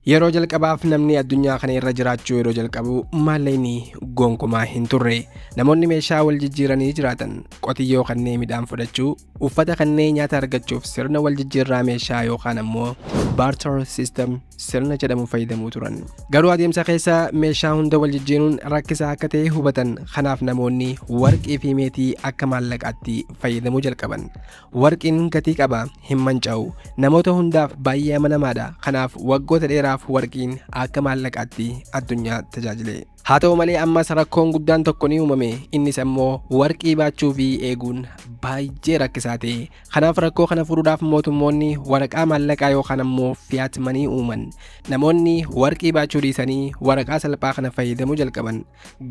Yeroo jalqabaaf namni addunyaa kana irra jiraachuu yeroo jalqabu maallaqni gonkumaa hin turre. Namoonni meeshaa wal jijjiiranii jiraatan, qotiyyoo kanneen midhaan fudhachuu, uffata kanneen nyaata argachuuf sirna wal jijjiirraa meeshaa yookaan ammoo barter system sirna jedhamu fayyadamuu turan. Garuu adeemsa keessa meeshaa hunda wal jijjiiruun rakkisaa akka ta'e hubatan. Kanaaf namoonni warqii fi meetii akka maallaqaatti fayyadamuu jalqaban. Warqiin gatii qaba, hin manca'u, namoota hundaaf baay'ee amanamaadha. Kanaaf waggoota dheeraaf warqiin akka maallaqaatti addunyaa tajaajile. Haa ta'u malee, ammas rakkoon guddaan tokko ni uumame. Innis ammoo warqii baachuu fi eeguun baay'ee rakkisaa ta'e. Kanaaf rakkoo kana furuudhaaf mootummoonni waraqaa maallaqaa yookaan ammoo fiat money uuman. Namoonni warqii baachuu dhiisanii waraqaa salphaa kana fayyadamuu jalqaban.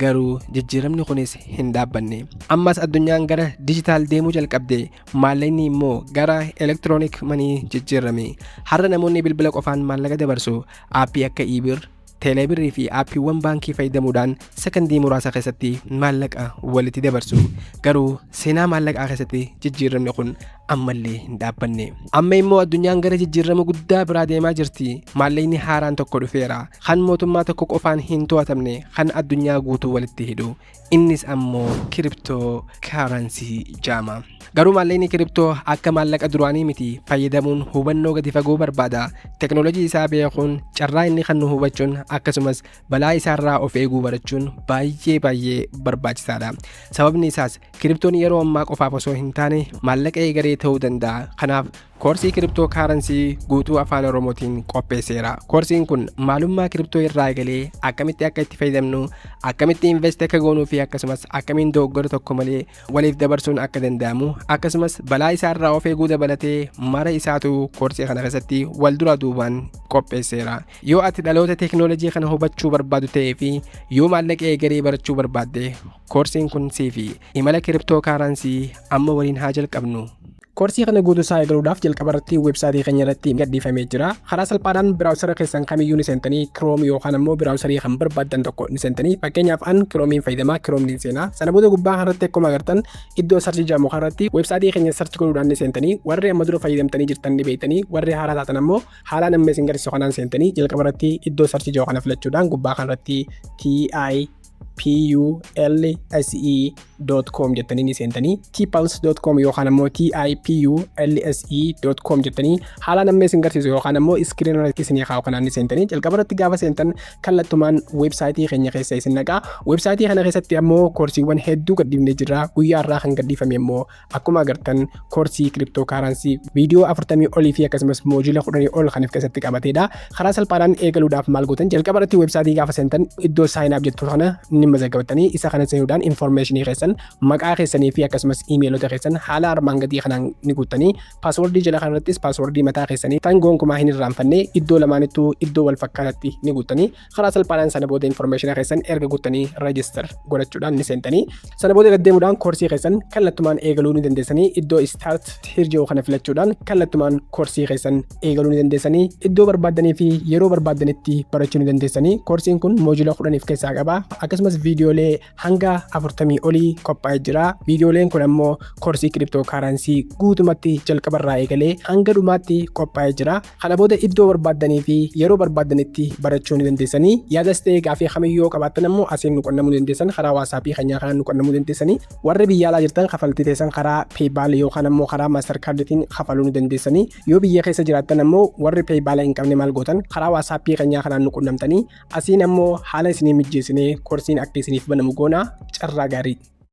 Garuu jijjiiramni kunis hin dhaabbanne. Ammas addunyaan gara digital deemuu jalqabde. Maallaqni immoo gara electronic money jijjiirame. Har'a namoonni bilbila qofaan maallaqa dabarsu. Aappii akka e-Birr, Teeleebirrii fi aappiiwwan baankii fayyadamuudhaan sekondii muraasa keessatti maallaqa walitti dabarsu. Garuu seenaa maallaqaa keessatti jijjiiramni kun ammallee hin dhaabbanne. Amma immoo addunyaan gara jijjiirama guddaa biraa deemaa jirti. Maallaqni haaraan tokko dhufeera. Kan mootummaa tokko qofaan hin to'atamne, kan addunyaa guutuu walitti hidhu. Innis ammoo crypto currency jedhama. Garuu maallaqni crypto akka maallaqa duraanii miti. Fayyadamuun hubannoo gadi fagoo barbaada. Teknoolojii isaa beekuun, carraa inni kan nu hubachuun, akkasumas balaa isaarraa of eeguu barachuun baay'ee baay'ee barbaachisaadha. Sababni isaas cryptoon yeroo ammaa qofaaf osoo hin taane maallaqa eegalee ta'uu danda'a. Kanaaf koorsii crypto currency guutuu Afaan Oromootiin qopheesseera. Koorsiin kun maalummaa crypto irraa eegalee akkamitti akka itti fayyadamnu, akkamitti invest akka goonuu fi akkasumas akkamiin dogoggora tokko malee waliif dabarsuun akka danda'amu, akkasumas balaa isaarraa of eeguu dabalatee mara isaatu koorsii kana keessatti wal dura duubaan qopheesseera. Yoo ati dhaloota teeknoolojii kana hubachuu barbaadu ta'ee fi yoo maallaqa eegalee barachuu barbaadde, koorsiin kun siifi. Imala crypto currency amma waliin haa jalqabnu. Koorsii kana guutuu isaa eegaluudhaaf jalqaba irratti weebsaayitii keenya irratti gadhiifamee jira. Karaa salphaadhaan browsera keessan kamiyyuu ni seentanii, Chrome yookaan ammoo browserii kan barbaaddan tokko ni seentanii. Fakkeenyaaf an Chromeiin fayyadamaa, Chrome ni seenaa. Sana booda gubbaa kanarratti akkuma agartan iddoo search jedhamu kanarratti weebsaayitii keenya search godhuudhaan ni seentanii. Warri amma dura fayyadamtanii jirtan ni beektanii, warri haaraa taatan ammoo haalaan amma isin garsiisu kanaan seentanii, jalqaba irratti iddoo search jedhamu kana filachuudhaan gubbaa kanarratti tipulse.com jettanii ni seentanii. tipulse.com yookaan ammoo tipulse.com jettanii haalaan amma isin garsiisu yookaan ammoo screen irratti isinii kaa'u kanaan ni seentanii. Jalqaba irratti gaafa seentan kallattumaan weebsaayitii keenya keessa isin naqaa. Weebsaayitii kana keessatti ammoo koorsiiwwan hedduu gadhiifnee jirra. Guyyaa irraa kan gadhiifame immoo akkuma agartan koorsii crypto currency viidiyoo 40 olii fi akkasumas module 10 ol kan of keessatti qabatedha. Karaa salphaadhaan eegaluudhaaf maal gootan? Jalqaba irratti weebsaayitii gaafa seentan iddoo sign up jettu kana ni mazaggabatanii, isa kana seenuudhaan informationii keessan, maqaa keessanii fi akkasumas iimeelota keessan haala armaan gadii kanaan ni guuttanii. Passwordii jala kanarrattis passwordii mataa keessanii tan gonkumaa hin irraanfanne iddoo lamaanittuu iddoo wal fakkaatatti ni guuttanii. Karaa salphaadhaan sana booda informationa keessan erga guuttanii register godhachuudhaan ni seentanii. Sana booda gaddeemuudhaan koorsii keessan kallattumaan eegaluu ni dandeessanii. Iddoo start here jedhu kana filachuudhaan kallattumaan koorsii keessan eegaluu ni dandeessanii. Iddoo barbaaddanii fi yeroo barbaaddanitti barachuu ni dandeessanii. Koorsiin kun module 10f keessaa qaba. Akkasumas viidiyoolee hanga 40 olii qophaa'ee jira. Viidiyooleen kun ammoo koorsii crypto currency guutumatti jalqabarraa eegalee hanga dhumaatti qophaa'ee jira. Kana booda iddoo barbaaddanii fi yeroo barbaaddanitti barachuu ni dandeessanii. Yaadas ta'ee gaafii kamiyyuu qabaattan ammoo asiin nu qunnamuu dandeessan. Karaa WhatsAppii keenyaa kanaan nu qunnamuu dandeessanii. Warri biyya alaa jirtan kafaltii teessan karaa PayPal yookaan ammoo karaa Mastercarditiin kafaluu ni dandeessanii. Yoo biyya keessa jiraattan ammoo warri PayPal hin qabne maal gootan? Karaa WhatsAppii keenyaa kanaan nu qunnamtanii asiin ammoo haala isinii mijjeessinee koorsiin akka isiniif banamu goona. Carraa gaarii.